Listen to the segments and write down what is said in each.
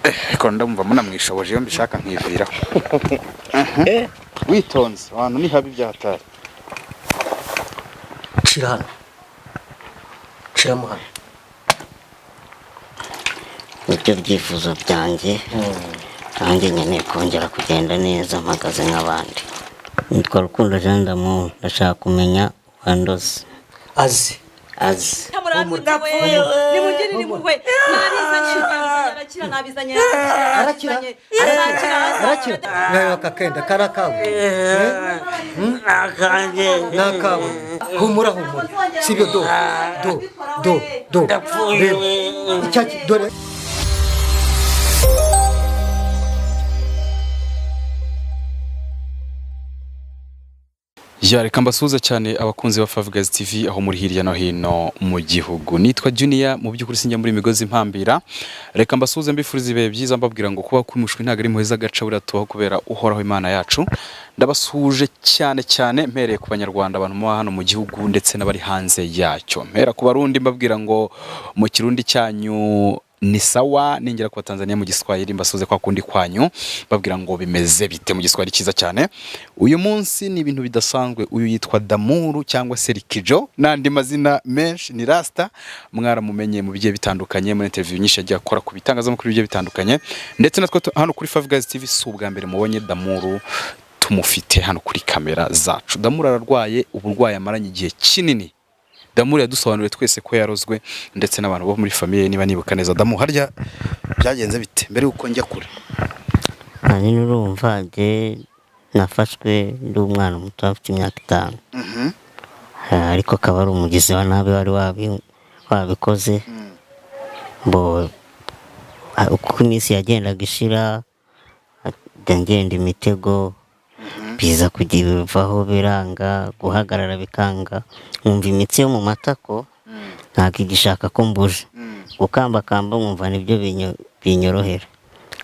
Ariko ndumva munamwishoboje iyo mbishaka nkiviraho. Witonze abantu ni habi byahatari. Shira hano, shiramo hano. Nibyo byifuzo byanjye, nanjye nkeneye kongera kugenda neza mpagaze nk'abandi. Nitwa Rukundo Jean D'amour, ndashaka kumenya uwandoze. Azi azi. Nimugirire impuhwe, nabizanye arakira, nabizanye arakira, arakira. Nawe akakenda kari akawe, akanjye. Ni akawe. Humura, humura, sibyo? Do do do do. Ndapfuye. Icyaki dore. Ya, reka mbasuhuze cyane abakunzi ba Five Guys TV aho muri hirya no hino mu gihugu. Nitwa Junior, mu by'ukuri sinjya muri migozi mpambira. Reka mbasuhuze mbifuriza ibihe byiza, mbabwira ngo kuba kumushwi ntabwo ari muheza gaca, buriya tubaho kubera Uhoraho Imana yacu. Ndabasuhuje cyane cyane mpereye ku Banyarwanda, abantu muba hano mu gihugu ndetse n'abari hanze yacyo. Mpera ku Barundi mbabwira ngo mu Kirundi cyanyu ni sawa, ningera ku Tanzania mu Giswahili mbasuze kwa kundi kwanyu, babwira ngo bimeze bite mu Giswahili cyiza cyane. Uyu munsi ni ibintu bidasanzwe. Uyu yitwa Damuru cyangwa se Rikijo n'andi mazina menshi, ni Rasta, mwaramumenye mu bigiye bitandukanye muri interview nyinshi yagiye akora ku bitangazamakuru bigiye bitandukanye, ndetse natwe hano kuri Five Guys TV si ubwa mbere mubonye Damuru tumufite hano kuri kamera zacu. Damuru ararwaye uburwayi amaranye igihe kinini. Damuru yadusobanuriye twese ko yarozwe, ndetse n'abantu bo muri famille niba nibuka neza. Damu, harya byagenze bite mbere yuko njya kure? Hanini urumva njye nafashwe ndi umwana muto afite imyaka 5, ariko akaba ari umugizi wa nabi wari wabikoze. Bo uko iminsi yagendaga ishira ngenda imitego biza kugivaho, biranga guhagarara, bikanga, nkumva imitsi yo mu matako ntabwo igishaka ko mbuje gukambakamba, nkumva nibyo binyorohera.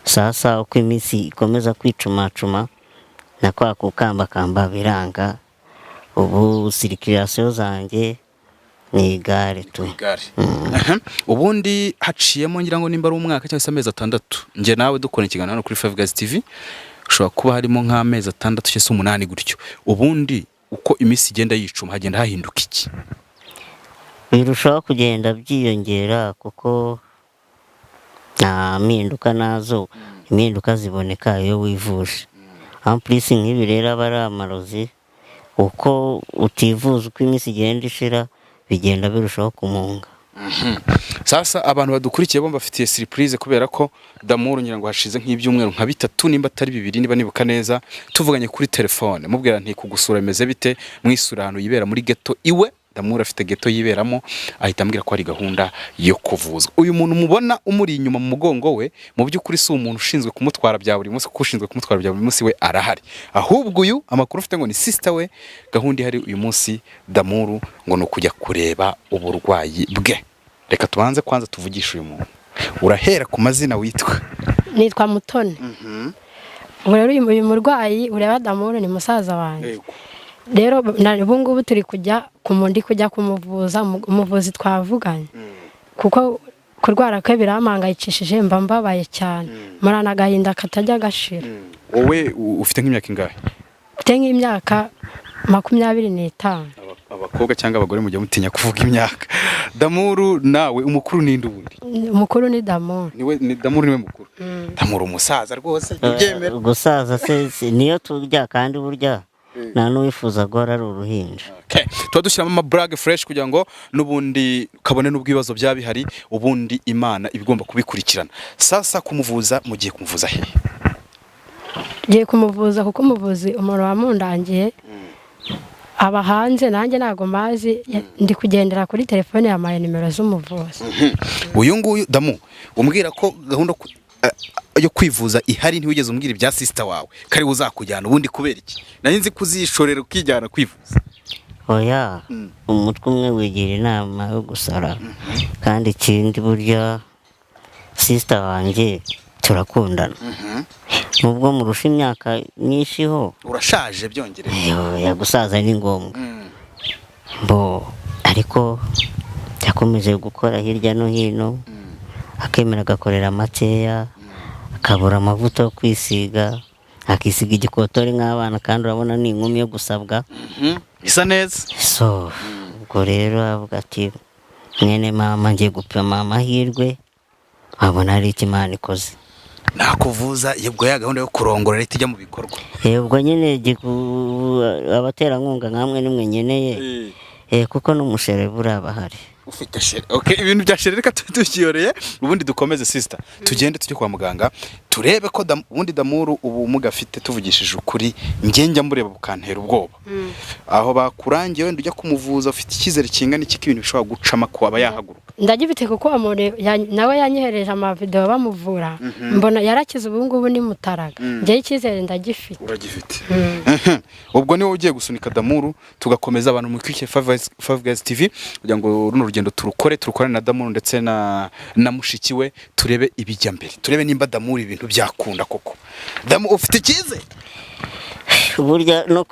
Sasa uko iminsi ikomeza kwicumacuma na kwa gukambakamba biranga, ubu sirikirasiyo zanjye ni igare tu. Igare. Ubundi haciyemo ngira ngo nimba ari umwaka cyangwa se amezi 6 njye nawe dukora ikiganiro hano kuri Five Guys TV, ushobora kuba harimo nk'amezi 6 cyangwa se 8 gutyo. Ubundi uko iminsi igenda yicuma hagenda hahinduka iki? Birushaho kugenda byiyongera kuko nta mpinduka nazo, impinduka ziboneka iyo wivuje. En plus nk'ibi rero aba ari amarozi, uko utivuza uko iminsi igenda ishira bigenda birushaho kumunga. Sasa abantu badukurikiye bo mbafitiye surprise kubera ko Damuru ngira ngo hashize nk'ibyumweru nka 3 nimba atari 2 niba nibuka neza, tuvuganye kuri telefone mubwira nti kugusura bimeze bite, mwisura ahantu yibera muri ghetto iwe. Damuru afite ghetto yiberamo, ahita ambwira ko ari gahunda yo kuvuzwa. Uyu muntu mubona umuri inyuma mu mugongo we, mu by'ukuri si umuntu ushinzwe kumutwara bya buri munsi, kuko ushinzwe kumutwara bya buri munsi we arahari. Ahubwo uyu amakuru ufite ngo ni sister we, gahunda ihari uyu munsi Damuru ngo ni ukujya kureba uburwayi bwe. Reka tubanze kwanza tuvugishe uyu muntu. Urahera ku mazina witwa? Nitwa Mutoni. Ubu rero uyu murwayi ureba Damuru ni musaza wanjye. Rero ubu ngubu turi kujya ndi kujya kumuvuza, umuvuzi twavuganye, kuko kurwara kwe birampangayikishije, mba mbabaye cyane, murana agahinda katajya gashira. Wowe ufite nk'imyaka ingahe? Mfite nk'imyaka 25. Abakobwa cyangwa abagore mujya mutinya kuvuga imyaka. Damuru nawe umukuru ni nde ubundi? Umukuru ni Damuru. Niwe ni Damuru, niwe mukuru. Damuru umusaza rwose, ubyemera? Gusaza se niyo turya, kandi burya nta n'uwifuza guhora ari uruhinja. Okay. Tuba dushyiramo ama blague fresh kugira ngo n'ubundi kabone n'ubwo ibibazo byaba bihari, ubundi Imana ibigomba kubikurikirana. Sasa kumuvuza mugiye kumuvuza he? Ngiye kumuvuza kuko umuvuzi umuntu wamundangiye aba hanze, nanjye ntago mazi, ndi kugendera kuri telefone yamaye nimero z'umuvuzi. Uyu nguyu Damu umbwira ko gahunda yo kwivuza ihari, ntiwigeze umbwira ibya sister wawe kari uzakujyana ubundi kubera iki? Nari nzi kuzishorera ukijyana kwivuza. Oya, umutwe umwe wigira inama yo gusara, kandi ikindi burya sister wanjye turakundana, nubwo murusha imyaka myinshi ho. Urashaje byongereye. Oya, gusaza ni ngombwa. Bo ariko yakomeje gukora hirya no hino, akemera agakorera makeya, Akabura amavuta yo kwisiga, akisiga igikotori nk'abana, kandi urabona ni inkumi yo gusabwa. Isa neza. So ubwo rero avuga ati mwene mama ngiye gupima amahirwe, wabona hari icyo Imana ikoze. Nakuvuza ubwo ya gahunda yo kurongora leta ijya mu bikorwa. Ubwo nyine abaterankunga nkamwe nimwe nkeneye, kuko n'umushere buriya bahari. Ufite shere. Okay, ibintu bya shere reka tukiyoreye, ubundi dukomeze sister. Tugende tujye kwa muganga turebe ko ubundi Damuru ubumuga afite, tuvugishije ukuri njye njya mureba bukantera ubwoba. Aho bakurangiye wenda ujya kumuvuza ufite icyizere kingana iki ko ibintu bishobora gucama ko aba yahaguruka? Ndagifite kuko umuntu nawe yanyohereje amavideo bamuvura, mbona yarakize, ubu ngubu ni mutaraga. Njye icyizere ndagifite. Uragifite. Ubwo niwe ugiye gusunika Damuru, tugakomeza abantu mu kwike 5 Guys TV kugira ngo runo rugendo turukore, turukorane na Damuru ndetse na mushiki we, turebe ibijya mbere, turebe nimba Damuru ibintu byakunda koko. Damu ufite icyizere? Burya no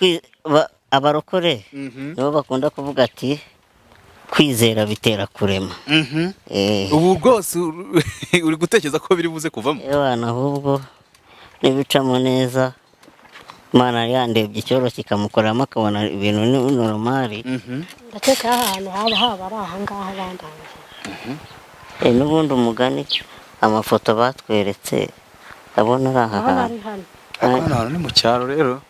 abarokore nibo bakunda kuvuga ati kwizera bitera kurema. Ubu rwose uri gutekereza ko biri buze kuvamo? Ewana, ahubwo nibicamo neza, Imana yandebye icyoroshye ikamukoramo akabona ibintu ni normali. Ndakeka ahantu haba ari aha ngaha bandangiye. N'ubundi umugani amafoto batweretse ndabona ari aha hantu. Hano hantu ni mu cyaro rero.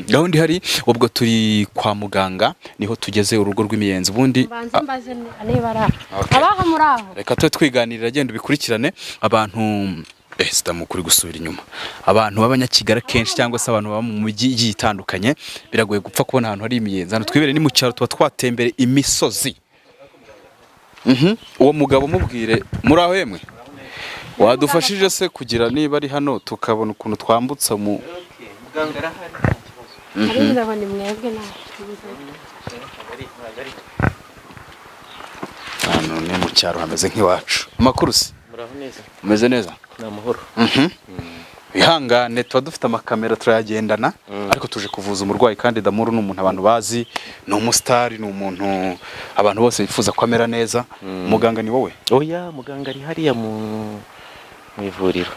Gahunda ihari, ubwo turi kwa muganga niho tugeze, urugo rw'imiyenzi. Ubundi mbanze niba ari abaho muri aho. Reka tube twiganirira, genda ubikurikirane. Abantu sitamu kuri gusubira inyuma, abantu b'abanyakigali kenshi cyangwa se abantu baba mu mujyi igiye itandukanye, biragoye gupfa kubona ahantu hari imiyenzi. Hano twibere ni mu cyaro, tuba twatembere imisozi. Uwo mugabo mubwire muri aho yemwe wadufashije se kugira niba ari hano tukabona ukuntu twambutsa mu hano ni mu cyaro hameze nk'iwacu. Amakuru se? Umeze neza? Ni amahoro. Ihangane tuba dufite amakamera turayagendana, ariko tuje kuvuza umurwayi kandi Damuru ni umuntu abantu bazi, ni umusitari, ni umuntu abantu bose bifuza ko amera neza. Muganga ni wowe? Oya, muganga ari hariya mu ivuriro.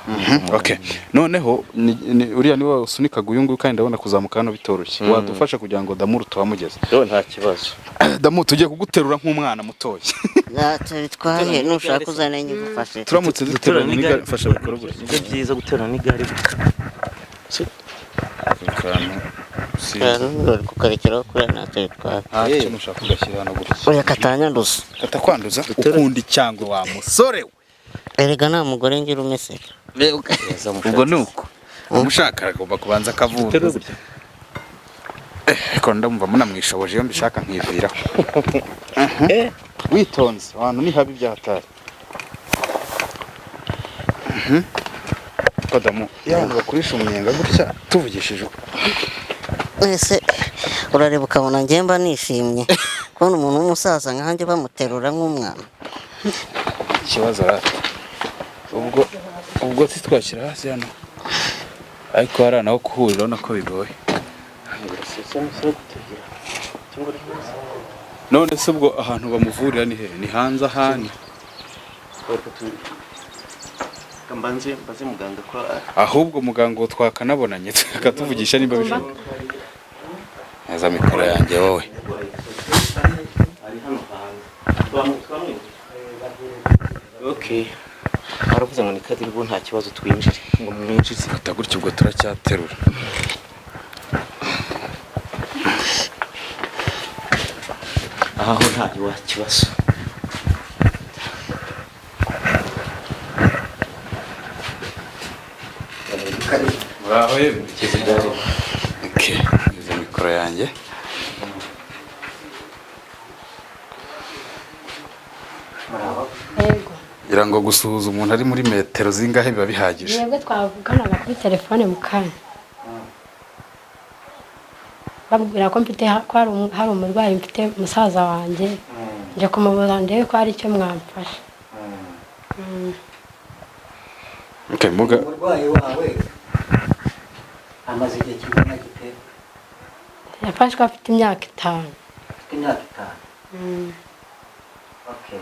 Okay. Noneho uriya niwe usunikaga uyu nguyu, kandi ndabona kuzamuka hano bitoroshye. Wadufasha kugira ngo Damuru tuhamugeze? Yo nta kibazo. Damu tugiye kuguterura nk'umwana mutoya. Ntacyo bitwaye, nushaka uzane ngufashe. Turamutse duterura n'igare, fasha bikora gutya. Nibyo byiza guterura n'igare gutya. Kukarekeraho kuriya ntacyo bitwaye. Ntacyo nushaka ugashyira hano gutya. Oya katanyanduza. Katakwanduza? Ukunda icyangwe wa musore we. Erega nta mugore ngira umesera. Ubwo nuko umushaka agomba kubanza akavura. Ariko ndumva munamwishoboje, iyo mbishaka nkiviraho. Witonze, abantu ni habi byahatari. Kadamu, iyo abantu bakurisha umunyenga gutya tuvugishije uko. Ese urareba ukabona njye mba nishimye kubona umuntu w'umusaza nkanjye bamuterura nk'umwana. Ikibazo rata. Ubwo twashyira hasi hano, ariko hari naho kuhurira urabona ko bigoye. None se ubwo ahantu bamuvurira ni he? Ni hanze ahandi? Mbanze muganga ko ahubwo muganga twakanabonanye tukatuvugisha nimba bishoboka. Neza mikoro yanjye wowe. Ari hano hanze. Okay. Aravuze ngo ni kadiri bo nta kibazo twinjire, ngo mwinjize. Fata gutyo ubwo turacyaterura. Aha ho nta kibazo. Muraho yemwe. Okay, izo mikoro yanjye. Yego. Ngira ngo gusuhuza umuntu ari muri metero zingahe biba bihagije. Mwebwe twavuganaga kuri telefone mu kanya. Babwira ko mfite ko hari umurwayi mfite musaza wanjye, nje kumubuza ndebe ko hari icyo mwamfasha. Okay, muga umurwayi wawe amaze igihe kingana gite? Yafashwe afite imyaka 5. Afite imyaka 5. Okay.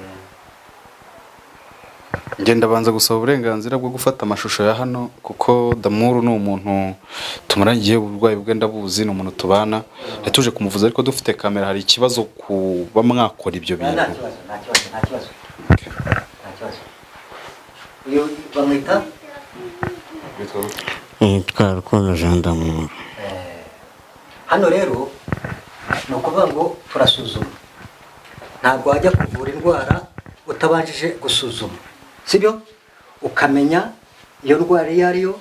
Ngenda banza gusaba uburenganzira bwo gufata amashusho ya hano, kuko Damuru ni umuntu tumaranye igihe, uburwayi bwe ndabuzi, ni umuntu tubana. Tuje kumuvuza ariko dufite kamera, hari ikibazo kuba mwakora ibyo bintu? Nta kibazo, nta kibazo, nta kibazo, nta kibazo. Uyu bamwita Nitwa Rukundo Jean d'Amour. Hano rero ni ukuvuga ngo turasuzuma, ntabwo wajya kuvura indwara utabanjije gusuzuma, sibyo? Ukamenya iyo ndwara iyo ariyo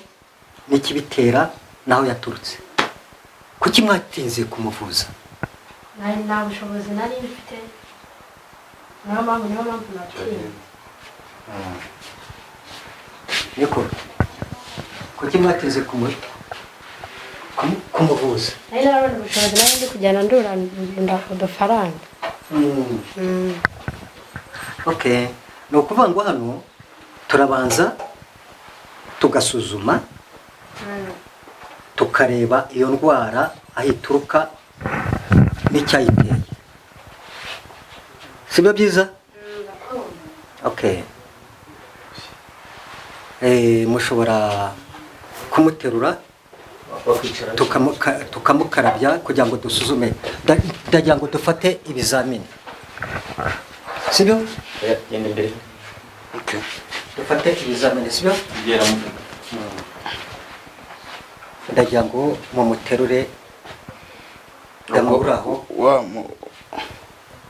n'ikibitera n'aho yaturutse. Kuki mwatinze kumuvuza? Nta bushobozi nari mfite, niyo mpamvu natinze. Niko kuki mwatinze kumuvuza? Nari narabona ubushobozi, nari ndi kugenda ndura udufaranga. Okay, ni ukuvuga ngo hano turabanza tugasuzuma, tukareba iyo ndwara aho ituruka n'icyayiteye, sibyo byiza? Okay, mushobora kumuterura tukamukarabya kugira ngo dusuzume. Ndagira ngo dufate ibizamini, sibyo? Genda imbere. Dufate ibizamini, sibyo? Ndagira ngo mumuterure. Ndamuraho.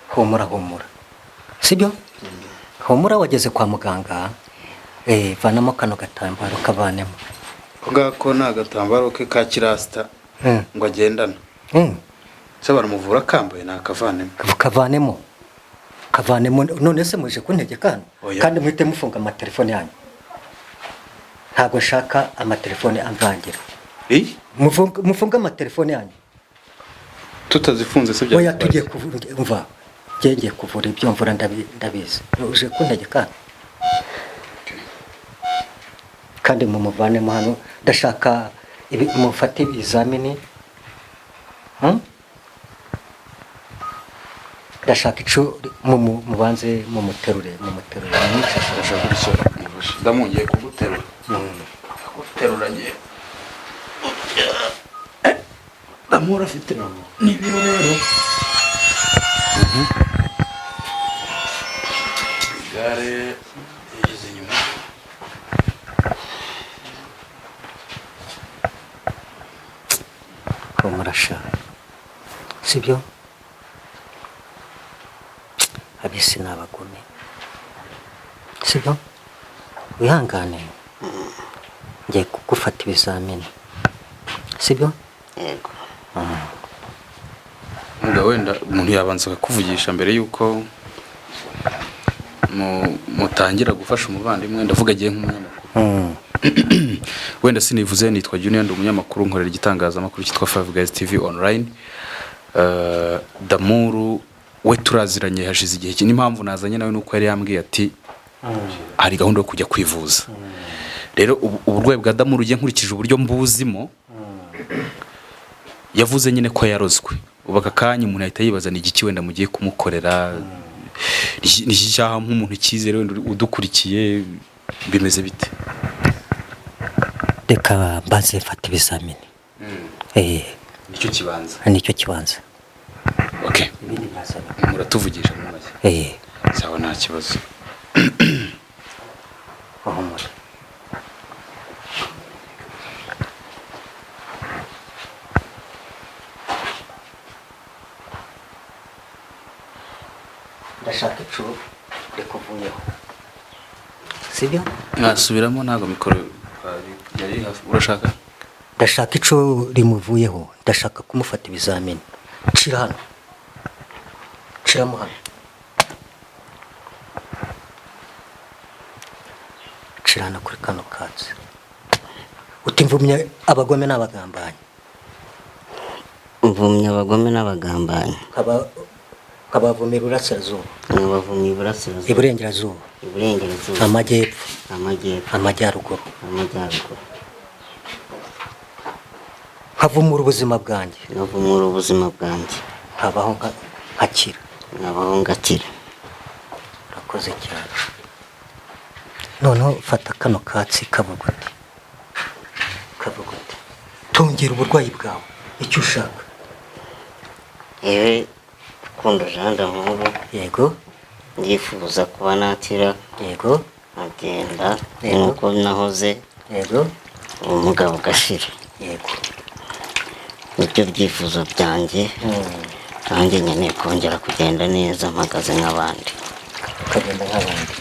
Humura, humura, sibyo? Humura, wageze kwa muganga. Vanamo kano gatambaro, kavanemo. Ngako ni agatambaro ke ka kirasita ngo agendana. Se baramuvura kambaye? Nakavanemo. Kavanemo, kavanemo. None se muje kuntegeka hano? Kandi muhite mufunga amatelefone yanyu, ntabwo nshaka amatelefone amvangira. Mufunge amatelefone yanyu. Tutazifunze se Oya, tugiye kuvura. Umva, ngiye kuvura ibyo mvura ndabizi. Uje kuntegeka hano? Kandi mumuvanemo hano, ndashaka mufate ibizamini. Ndashaka ico mubanze mumuterure, mumuterure. Ndamungiye kuguterura. Kuguterura ngiye. Damura afite n'ibiro rero. Igare yigeze inyuma. Murasha, sibyo? Abisi ni abagome, sibyo? Wihangane, ngiye kugufata ibizamini, sibyo? Yego. Muga wenda umuntu yabanza akakuvugisha mbere yuko mutangira gufasha umuvandimwe. Ndavuga agiye nk'umunyamakuru. Wenda sinivuze, nitwa Junior, ndi umunyamakuru, nkorera igitangazamakuru cyitwa Five Guys TV Online. Damuru we turaziranye hashize igihe kinini. Impamvu nazanye nawe nuko yari yambwiye ati hari gahunda yo kujya kwivuza. Rero uburwayi bwa Damuru ugiye nkurikije uburyo mbuzimo, yavuze nyine ko yarozwe. Ubu aka kanya umuntu ahita yibaza ni igiki wenda mugiye kumukorera, ni iki cyaha nk'umuntu icyizere wenda udukurikiye, bimeze bite? Reka mbanze mfate ibizamini. Nicyo kibanza. Nicyo kibanza. Okay. Ibindi mbasaba. Muratuvugisha muri make. Sawa, nta kibazo. Humura. Ndashaka icu rikuvuyeho, sibyo? Mwasubiramo, ntabwo mikoro yari hafi. Urashaka? Ndashaka icu rimuvuyeho, ndashaka kumufata ibizamini. Cira hano, ciramo hano, cira hano kuri kano katsi. Uti mvumye abagome n'abagambanyi. Mvumye abagome n'abagambanyi. Nkabavumira iburasirazuba. Nkabavumira iburasirazuba. Iburengerazuba. Iburengerazuba. Amajyepfo. Amajyepfo. Amajyaruguru. Amajyaruguru. Nkavumura ubuzima bwanjye. Nkavumura ubuzima bwanjye. Nkabaho nkakira. Nkabaho ngakira. Urakoze cyane. Noneho fata kano katsi kabuguti. Kabuguti. Tongera uburwayi bwawe icyo ushaka. Yewe Rukundo Jean d'Amour. Yego. Ndifuza kuba nakira. Yego. Nkagenda nkuko nahoze. Yego. Ubumuga bugashira. Yego. Nibyo byifuzo byanjye. Nanjye nkeneye kongera kugenda neza mpagaze nk'abandi. Ukagenda nk'abandi.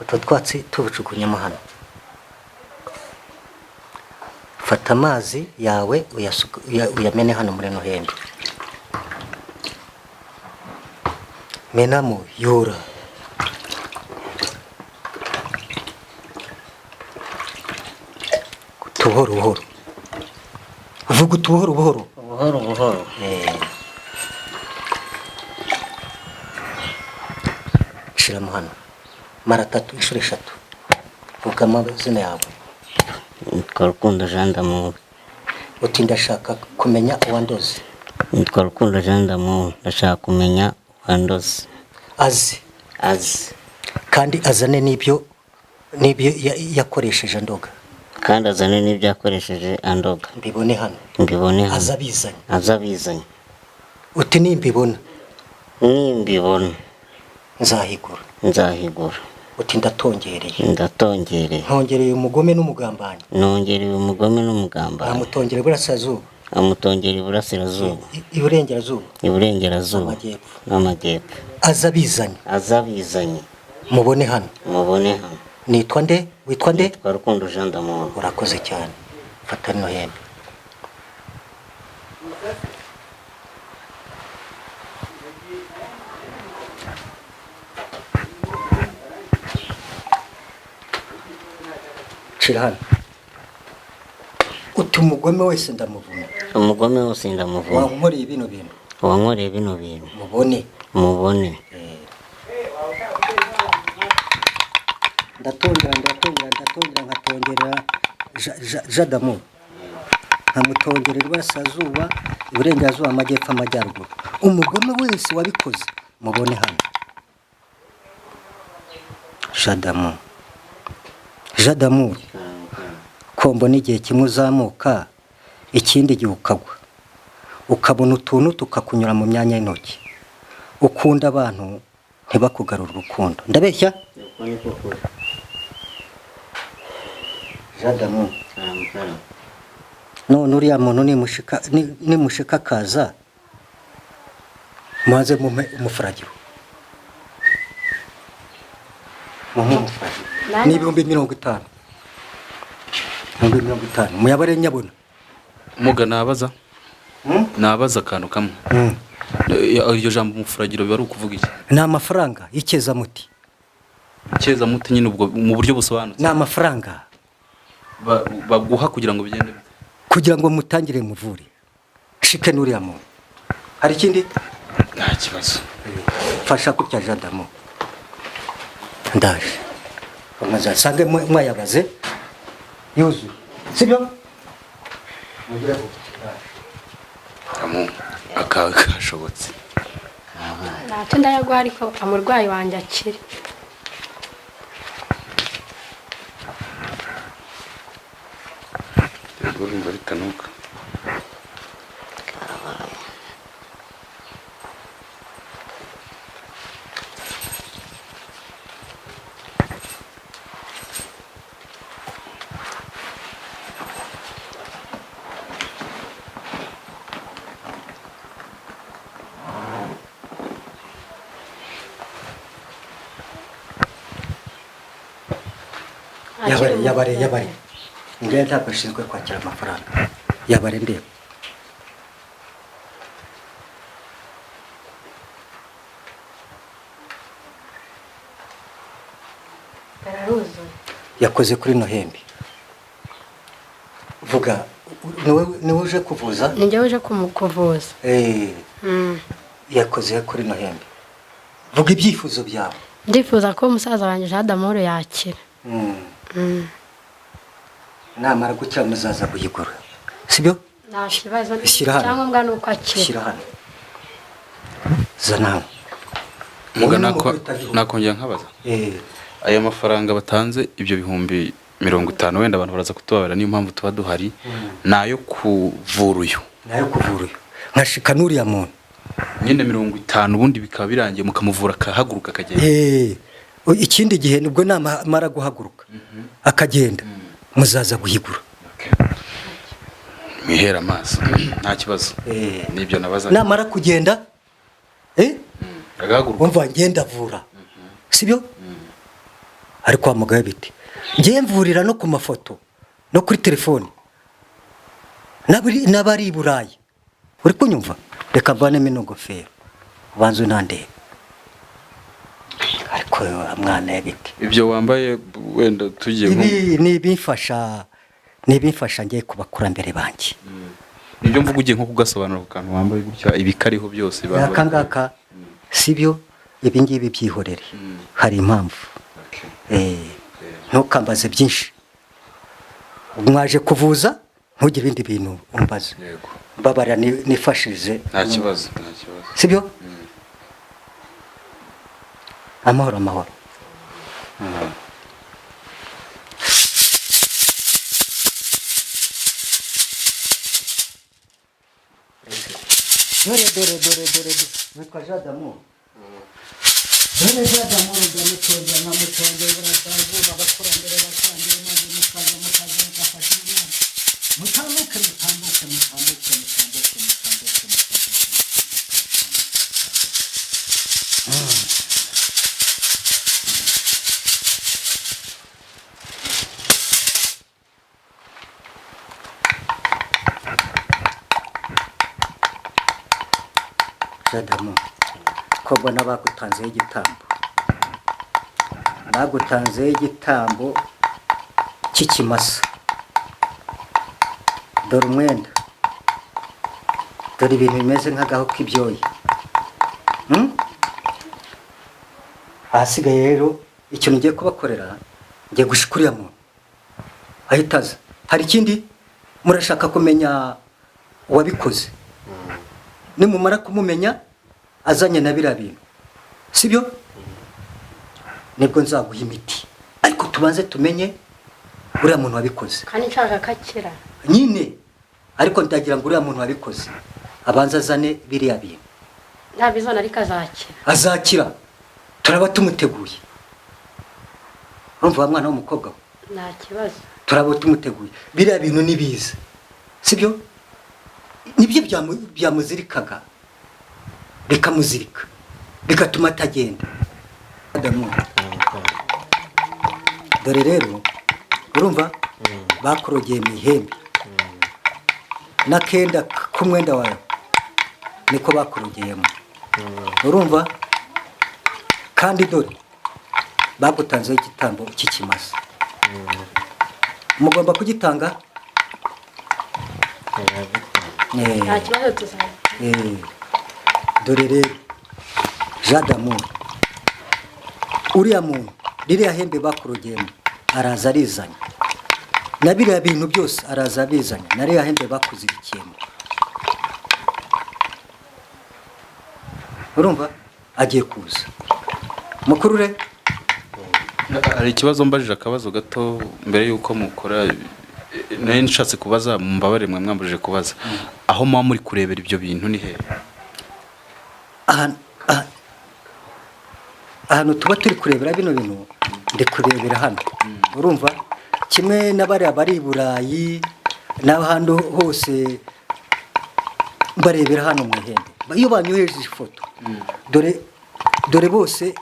Utwo twatsi tubujugunyemo hano. Fata amazi yawe uyamene hano muri no hembe. Menamo yora. Buhoro buhoro. Uvuga uti buhoro buhoro. Buhoro buhoro. Shiramo hano. Mara tatu inshuro eshatu. Vuga amazina yawe. Nitwa Rukundo Jean d'Amour. Uti ndashaka kumenya uwandoze. Nitwa Rukundo Jean d'Amour, ndashaka kumenya uwandoze. Azi. Azi. Kandi azane n'ibyo yakoresheje andoga. Kandi azane n'ibyo yakoresheje andoga. Mbibone hano. Mbibone hano. Azabizanye. Azabizanye. Uti nimbibona. Nimbibona. Nzahigura. Nzahigura. Uti ndatongereye. Ndatongereye. Ntongereye umugome n'umugambanyi. Nongereye umugome n'umugambanyi. Amutongera iburasirazuba. Amutongera iburasirazuba. Iburengerazuba. Iburengerazuba. Amajyepfo. N'amajyepfo. Azabizanye. Azabizanye. Mubone hano. Mubone hano. Nitwa nde? Witwa nde? Nitwa Rukundo Jean d'Amour. Urakoze cyane. Fata rino hembe. Shira hano. Uti umugome wese ndamuvuma. Umugome wese ndamuvuma. Wankoreye bino bintu. Wankoreye bino bintu. Mubone. Mubone. Ndatongera ndatongera ndatongera nkatongera Jean d'Amour. Nkamutongerera iburasirazuba, iburengerazuba, amajyepfo, amajyaruguru. Umugome wese wabikoze mubone hano. Jean d'Amour. Jean d'Amour. Ko mbona igihe kimwe uzamuka ikindi gihe ukagwa. Ukabona utuntu tukakunyura mu myanya y'intoki. Ukunda abantu ntibakugarura urukundo. Ndabeshya? Jean d'Amour. None uriya muntu nimushika akaza maze mumpe umufuragiro. Mumpe umufuragiro. Ni 50,000. 50,000. Muyabare nyabona. Muga nabaza? Nabaza akantu kamwe. Iryo jambo umufuragiro biba ari ukuvuga iki? Ni amafaranga y'icyezamuti. Icyezamuti nyine ubwo mu buryo busobanutse. Ni amafaranga baguha kugira ngo bigende bite? Kugira ngo mutangire muvure. Shike nuriya muntu. Hari ikindi? Nta kibazo. Fasha kutya Jean d'Amour. Ndaje. Amaze asange mwayabaze yuzuye. Sibyo? Amu akawe kashobotse. Ntacyo ndayaguha ariko amurwayi wanjye akire. Urumva ritanuka. Yabare yabare. Ngiye ntabwo ashinzwe kwakira amafaranga. Yabare ndeba. Yakoze kuri Nohembe. Vuga niwe uje kuvuza? Ni njye uje kumukuvuza. Yakoze kuri Nohembe. Vuga ibyifuzo byawe. Ndifuza ko umusaza wanjye Jean d'Amour yakira. Namara gukira muzaza kuyigura. Sibyo? Nta kibazo. Shyira hano. Icyangombwa ni uko akira. Shyira hano, zana hano. Muga Wowe n'umukubita. Nakongera nkabaza, aya mafaranga batanze, ibyo 50,000, wenda abantu baraza kutubabara, niyo mpamvu tuba duhari, ni ayo kuvura uyu? Nayo kuvura uyu, nkashika n'uriya muntu. Nyine 50, ubundi bikaba birangiye, mukamuvura akahaguruka akagenda. Ikindi gihe nibwo namara guhaguruka akagenda, muzaza guhigura. Mwihera amaso, nta kibazo. Nibyo nabaza. Namara kugenda Agahaguruka. Umva, ngenda avura, sibyo? Ariko wamugaye biti ngiye mvurira no ku mafoto no kuri telefone n'abari i Burayi. Uri kunyumva? Reka mvanemo ino ngofero, ubanze unandebe. Ariko mwana ya biti. Ibyo wambaye, wenda tugiye nko Ibi ni ibimfasha, ni ibimfasha ngiye ku bakurambere banjye. Nibyo mvuga, ugiye nko kugasobanura ku kantu wambaye gutya, ibikariho byose baba- Aka ngaka, sibyo? Ibi ngibi byihorere, hari impamvu. Okay. Ntukambaze byinshi. Mwaje kuvuza, ntugire ibindi bintu umbaza. Yego. Mbabarira, nifashirize. Nta kibazo, nta kibazo. Sibyo? Amahoro, amahoro. Dore, dore, dore, dore, dore. Witwa Jean d'Amour. Dore Jean d'Amour, ndamucongera, nkamucongera iburasirazuba, abakurambere bakurambere, maze mukaza, mukaza mugafasha umwana. Mutambuke, mutambuke, mutambuke, mutambuke, mutambuke, mutambuke. Jean d'Amour, ko mbona bagutanzeho igitambo, bagutanzeho igitambo cy'ikimasa. Dore umwenda, dore ibintu bimeze nk'agahu k'ibyoya. Ahasigaye rero, ikintu ngiye kubakorera, ngiye gushika uriya muntu ahita aza. Hari ikindi murashaka kumenya uwabikoze. Nimumara kumumenya azanye na biriya bintu, sibyo? Nibwo nzaguha imiti, ariko tubanze tumenye uriya muntu wabikoze. Kandi nshaka ko akira. Nyine, ariko ndagira ngo uriya muntu wabikoze abanze azane biriya bintu. Ntabizana, ariko azakira. Azakira, turaba tumuteguye. Urumva wa mwana w'umukobwa we? Nta kibazo. Turaba tumuteguye. Biriya bintu ni biza, sibyo? Nibyo byamuzirikaga, bikamuzirika, bigatuma atagenda. Adamu, dore rero, urumva bakurogeye mu ihembe n'akenda k'umwenda wawe niko bakurogeyemo. Urumva? Kandi dore bagutanzeho igitambo cy'ikimasa, mugomba kugitanga. Nta kibazo, tuzaba. Dore rero Jean d'Amour, uriya muntu ririya hembe bakurogeyemo araza arizanye na biriya bintu byose, araza abizanye na ririya hembe bakuzirikiyemo. Urumva, agiye kuza mukurure. Hari ikibazo mbajije, akabazo gato mbere y'uko mukora. Nari nshatse kubaza, mumbabarire, mwe mwambujije kubaza, aho muba muri kurebera ibyo bintu ni hehe? Ahantu tuba turi kurebera bino bintu, ndi kurebera hano. Urumva, kimwe n'abariya bari i Burayi n'ahandi hose, barebera hano mu ihembe iyo banyohereje ifoto. Dore, dore bose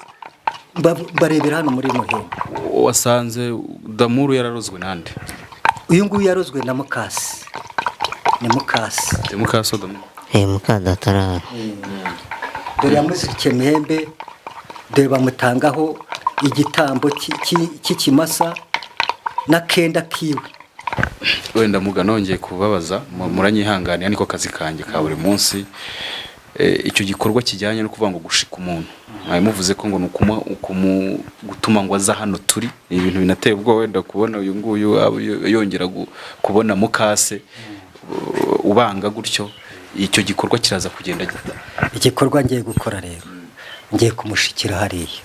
barebera hano muri ino hembe. Wasanze Damuru yararozwe nande? Uyu nguyu yarozwe na mukasi, ni mukasi. Ni mukaso Damuru? Mukadata arahari. Dore yamuzirikiye mu ihembe, dore bamutangaho igitambo cy'ikimasa n'akenda kiwe. Wenda muga nongeye kubabaza, muranyihanganira, niko kazi kanjye ka buri munsi. Icyo gikorwa kijyanye no kuvuga ngo gushika umuntu, mwari muvuze ko ngo ni gutuma ngo aza hano turi, ni ibintu binateye ubwoba wenda kubona uyu nguyu yongera kubona mukase. ubanga gutyo, icyo gikorwa kiraza kugenda gita. Igikorwa ngiye gukora rero, ngiye kumushikira hariya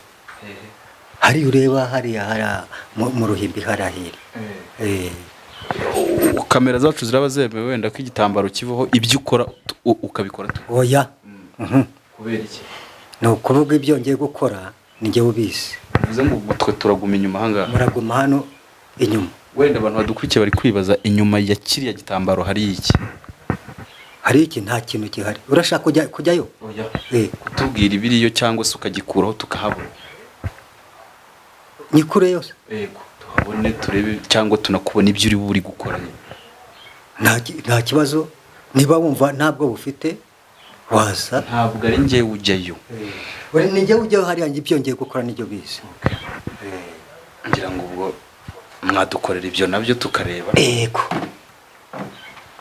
hari ureba hariya hariya mu ruhimbi hariya hiri. Kamera zacu ziraba zemewe wenda ko igitambaro kivaho, ibyo ukora ukabikora tu? Oya. Kubera iki? Ni ukuvuga ibyo ngiye gukora ni njye ubizi. Bivuze ngo ubwo twe turaguma inyuma ahangaha. Muraguma hano inyuma. Wenda abantu badukurikiye bari kwibaza inyuma ya kiriya gitambaro hari iki? Hari iki? Nta kintu gihari. Urashaka kujyayo? Oya. Kutubwira ibiriyo cyangwa se ukagikuraho tukahabona. Nyikure yose. Yego, tuhabone turebe cyangwa tunakubona ibyo uri buri gukora. Nta kibazo, niba wumva ntabwo bufite waza. Ntabwo ari njye ujyayo. Uri ni njye ujyayo hariya, ibyo ngiye gukora nibyo bizi. Ngira ngo ubwo mwadukorera ibyo nabyo tukareba. Yego.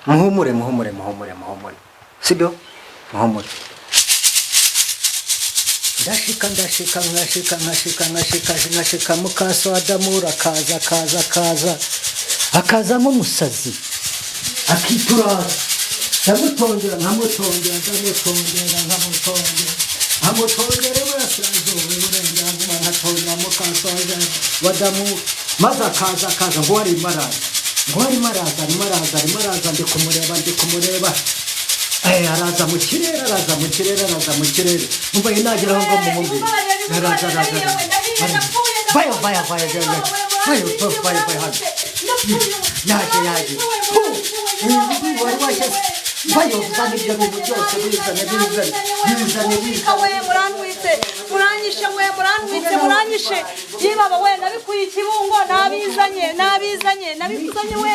Muhumure, muhumure, muhumure, muhumure. Sibyo? Muhumure. Ndashika, ndashika, nkashika, nkashika, nkashika, nkashika mukaso Adamu akaza, akaza, akaza. Akaza nk'umusazi. Akituraza. Ndamutongera, nkamutongera, ndamutongera, nkamutongera. Nkamutongera iburasirazuba, iburengerazuba, nkatongera mukaso Adamu. Maze akaza, akaza, ngo arimo araza. Ngo arimo araza, arimo araza, arimo araza, ndi kumureba, ndi kumureba. Araza mu kirere, araza mu kirere, araza mu kirere. Umva inageraho ngo mumubwire. Araza, araza, araza. Vayo, vayo, vayo, vayo, vayo, vayo, vayo, hano. Yaje, yaje. Wari washye. Vayo, uzane ibyo bintu byose, bizane, bizane, bizane, bizane. We murantwitse, muranyishe, we murantwitse, muranyishe. Yibaba we, nabikuye ikibungo, nabizanye, nabizanye, nabikuzanye we,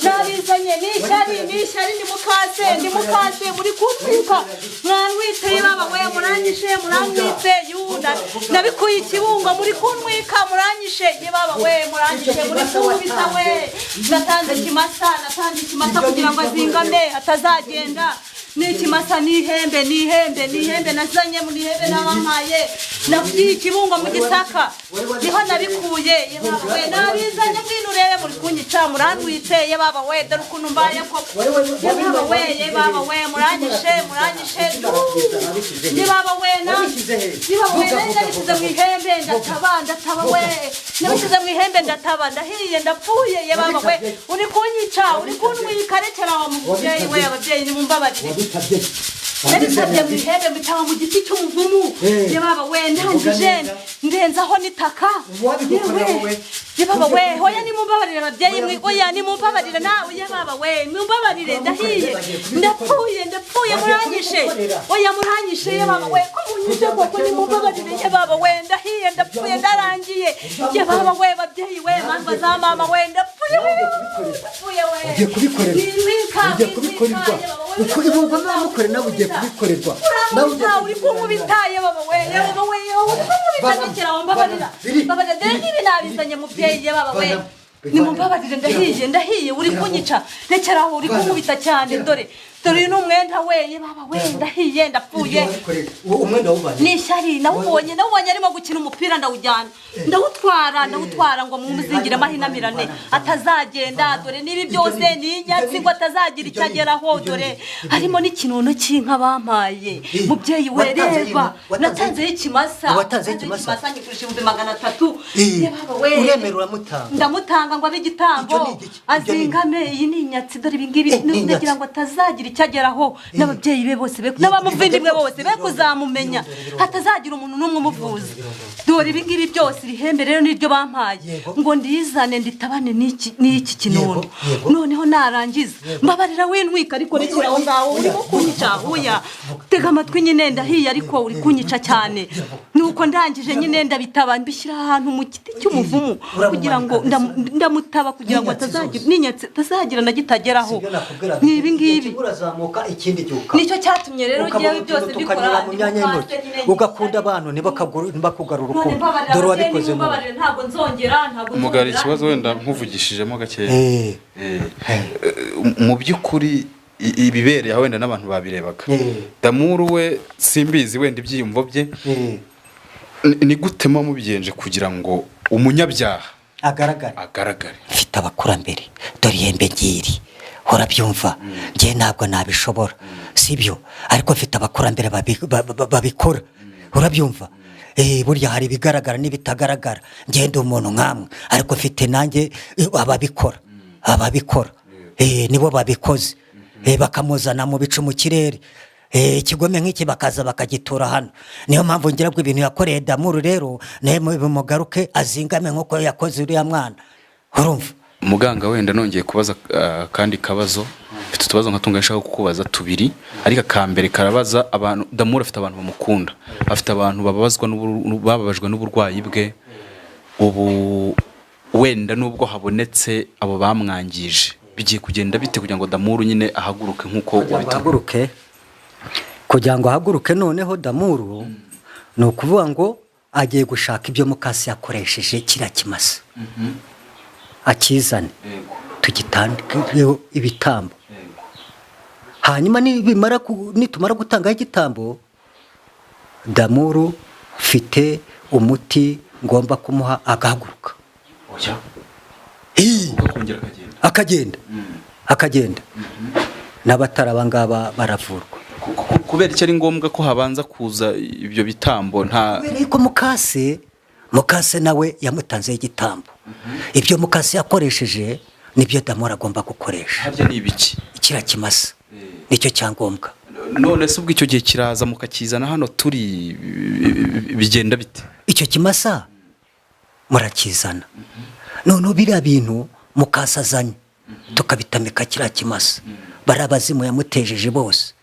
nabizanye. N'ishyari, n'ishyari, ndi mukase, ndi mukase, muri kuntwika. Murantwitse, yibaba we, muranyishe, murantwitse, yuda. Nabikuye ikibungo, muri kuntwika, muranyishe, yibaba we, muranyishe, muri kunkubita we. Natanze ikimasa, natanze ikimasa kugira ngo azingame, atazagenda. N'ikimasa n'ihembe, n'ihembe, n'ihembe nazanye mu ihembe n'abampaye. Nakuye ikibungo mu Gisaka, niho nabikuye. Yebaba we, nabizanye, ngwino urebe, muri kunyica, murantwitse. Yebaba we, dore ukuntu mbaye koko. Yebaba we, yebaba we, muranyishe, muranyishe. Yebaba we, yebaba we, nabishyize mu ihembe, ndataba, ndataba we. Nabishyize mu ihembe, ndataba, ndahiye, ndapfuye. Yebaba we, uri kunyica, uri kuntwika, rekera wa mubyeyi we. Ababyeyi nimumbabarire. Nabisabye mu ihembe, mbitaba mu giti cy'umuvumu. Yebaba we, ndangije ndenzaho n'itaka. Yebaba we, hoya nimumbabarire ababyeyi mwe, oya nimumbabarire nawe. Yebaba we, mumbabarire, ndahiye, ndapfuye, ndapfuye, muranyishe. Oya muranyishe, yebaba we, ko munyishe koko, nimumbabarire. Yebaba we, ndahiye, ndapfuye, ndarangiye. Yebaba we, babyeyi we, mandwa za mama we, ndapfuye we, ndapfuye we. Ugiye kubikorerwa, ugiye kubikorerwa. Uko ibugwa namukore nawe ugiye kubikorerwa. Nawe uri kunkubita, yebaba we, yebaba we, uri kunkubita, ndekera aho, mbabarira. Mbabarira, dore nibi nabizanye mubyeyi, yebaba we. Nimumbabarire, ndahiye, ndahiye, uri kunyica. Rekera aho, uri kunkubita cyane, dore. Dore uyu ni umwenda we, yebaba we, ndahiye, ndapfuye. Umwenda wubanye. Ni ishyari, nawubonye, nawubonye arimo gukina umupira, ndawujyana. Ndawutwara, ndawutwara ngo mumuzingire amahinamirane atazagenda. Dore nibi byose ni inyatsi ngo atazagira icyo ageraho. Dore harimo n'ikinono cy'inka bampaye. Mubyeyi we, reba, natanzeho ikimasa. Watanzeho ikimasa? Nyigurisha 300,000. Yebaba we. Uremera uramutanga. Ndamutanga ngo abe igitambo. Azingame, iyi ni inyatsi, dore ibi ngibi ndagira ngo atazagira icyo ageraho. N'ababyeyi be bose, n'abamuvindimwe bose be kuzamumenya, hatazagira umuntu n'umwe umuvuza. Dore ibi ngibi byose, iri hembe rero niryo bampaye ngo ndizane nditabane n'iki kinono. Noneho narangiza mbabarira wintwika, ariko rekera aho ngaho, urimo kunyica. Oya, tega amatwi nyine, ndahiye, ariko uri kunyica cyane. Nuko ndangije nyine ndabitaba, mbishyira ahantu mu giti cy'umuvumu kugira ngo ndamutaba, kugira ngo atazagira n'inyatsi, atazagira na gitageraho. Ni ibi ngibi ikindi gihuka. Nicyo cyatumye rero ngewe byose mbikora mu myanya y'intoki. Ugakunda abantu ntibakugarura urukundo. Dore wabikoze mu. Ntabwo nzongera, ntabwo nzongera. Mugari ikibazo wenda nkuvugishijemo gakeya. Mu by'ukuri ibibereye aho wenda n'abantu babirebaga. Damuru we simbizi wenda ibyiyumvo bye. Ni gute mubigenje kugira ngo umunyabyaha agaragare? Agaragare. Mfite abakurambere, dore ihembe ngiri. Urabyumva, njye ntabwo nabishobora, sibyo? Ariko mfite abakurambere babikora, urabyumva? Burya hari ibigaragara n'ibitagaragara. Njye ndi umuntu nkamwe, ariko mfite nanjye ababikora, ababikora nibo babikoze. Bakamuzana mu bicu mu kirere. Ikigome nk'iki bakaza bakagitura hano. Niyo mpamvu ngira ngo ibintu yakoreye Damuru rero nawe bimugaruke, azingame nk'uko yakoze uriya mwana, urumva? Muganga, wenda nongeye kubaza akandi kabazo. Mfite utubazo nka tunga nshaka kukubaza tubiri, ariko akambere karabaza abantu. Damuru afite abantu bamukunda, afite abantu bababazwa bababajwe n'uburwayi bwe. Ubu wenda nubwo habonetse abo bamwangije, bigiye kugenda bite kugira ngo Damuru nyine ahaguruke nk'uko Kugira ngo ahaguruke, kugira ngo ahaguruke noneho Damuru, ni ukuvuga ngo agiye gushaka ibyo mukasi yakoresheje kiriya kimasa, akizane tugitangeho ibitambo. Hanyuma nitumara gutangaho igitambo, Damuru mfite umuti ngomba kumuha agahaguruka. Oya. Ii! Akongera akagenda. Akagenda, akagenda. N'abatari abangaba baravurwa. Kubera icyo ari ngombwa ko habanza kuza ibyo bitambo, nta Kubera yuko mukase nawe yamutanzeho igitambo. Ibyo mukase yakoresheje nibyo Damuru agomba gukoresha. Harya ni ibiki? Kiriya kimasa nicyo cyangombwa. None se ubwo icyo gihe kiraza mukakizana hano turi, bigenda bite? Icyo kimasa murakizana, noneho biriya bintu mukasazanye tukabitamika kiriya kimasa, bariya bazimu yamutejeje bose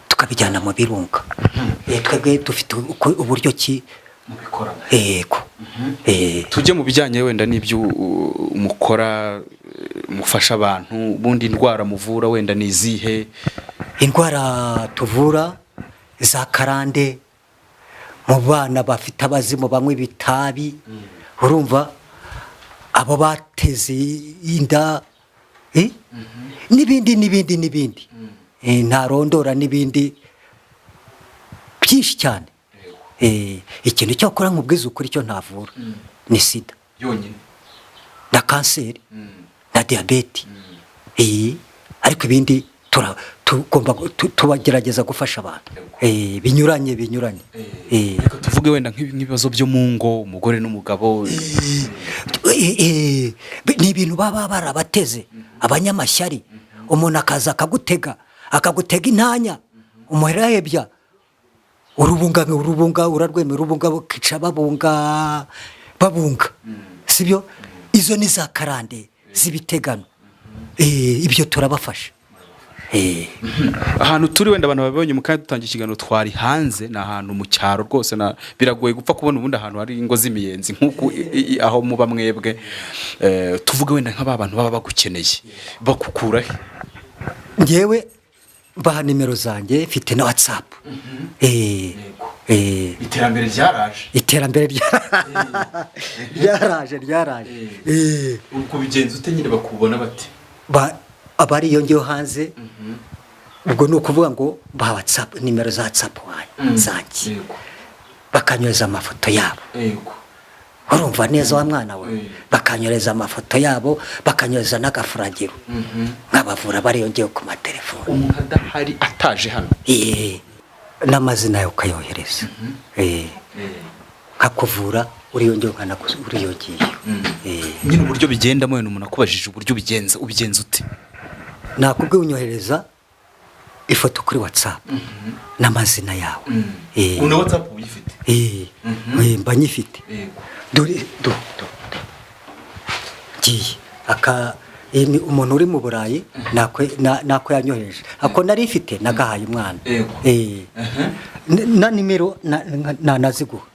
tukabijyana mu birunga. Twebwe dufite uburyo ki Mubikora. Yego. Tujye mu bijyanye wenda n'ibyo mukora, mufasha abantu. Ubundi indwara muvura wenda ni izihe? Indwara tuvura za karande mu bana bafite abazimu banywa ibitabi, urumva, abo bateze inda, n'ibindi n'ibindi n'ibindi. Ntarondora n'ibindi byinshi cyane. Ikintu cyakora nkubwiza ukuri cyo ntavura ni sida yonyine na kanseri na diyabete. Ariko ibindi tugomba tubagerageza gufasha abantu binyuranye binyuranye. Reka tuvuge wenda nk'ibibazo byo mu ngo, umugore n'umugabo. Ni ibintu baba barabateze abanyamashyari. Umuntu akaza akagutega, akagutega intanya, umuherahebya urubunga, urubunga urarwemera, urubunga bukica babunga babunga, sibyo? Izo ni za karande z'ibitegano. Ibyo turabafasha. Ahantu turi wenda abantu babibonye mu kanya dutangiye ikiganiro, twari hanze, ni ahantu mu cyaro rwose, na biragoye gupfa kubona ubundi ahantu hari ingo z'imiyenzi nk'uku aho muba mwebwe. Tuvuge wenda nk'aba bantu baba bagukeneye, bakukura he? Ngewe mbaha nimero zanjye, mfite na WhatsApp. Iterambere ryaraje. Iterambere ryaraje, ryaraje. Ubwo bigenza ute nyine, bakubona bate? Abari iyo ngiyo hanze, ubwo ni ukuvuga ngo mbaha WhatsApp, nimero za WhatsApp wanjye zanjye, bakanyohereza amafoto yabo. Urumva neza wa mwana we? Bakanyohereza amafoto yabo, bakanyohereza n'agafuragiro, nkabavura bariyongewe ku matelefone. Umuntu adahari, ataje hano? N'amazina yawe ukayohereza, nkakuvura uriyongera, uriyongeye. Nyine uburyo bigendamo, wenda umuntu akubajije uburyo ubigenza, ubigenza ute? Nakubwiye, unyohereza ifoto kuri WhatsApp n'amazina yawe. Una WhatsApp uyifite? Mba nyifite. Dore do do do ngiye aka, iyi ni umuntu uri mu Burayi, nako yanyohereje, ako nari ifite nagahaye umwana. Yego. Na nimero naziguha.